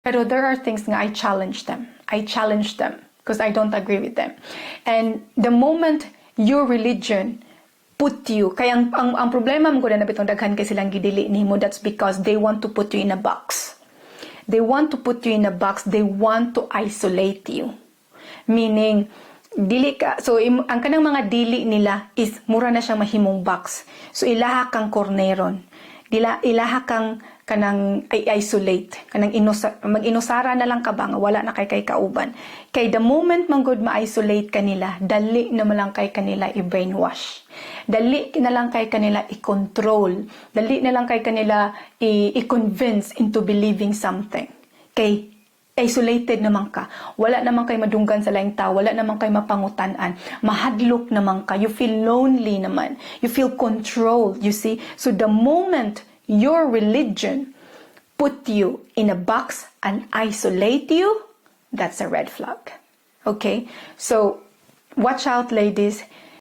Pero there are things nga I challenge them. I challenge them because I don't agree with them. And the moment your religion put you, kaya ang problema mo na bitong daghan kay silang gidili nimo, that's because they want to put you in a box. They want to put you in a box. They want to isolate you. Meaning, dili ka, so ang kanang mga dili nila is mura na siyang mahimong box. So ilaha kang korneron. Dila ilaha kang kanang i-isolate, kanang inusa, mag-inusara na lang ka ba nga wala na kay kauban. Kay the moment man gud ma-isolate kanila, dali na man lang kay kanila i-brainwash. Dali na lang kay kanila i-control. Dali na lang kay kanila i-convince into believing something. Kay isolated naman ka. Wala naman kay madunggan sa laing tao, wala naman kay mapangutan-an. Mahadlok naman ka. You feel lonely naman. You feel controlled, you see? So the moment your religion put you in a box and isolate you, that's a red flag. Okay? So watch out, ladies.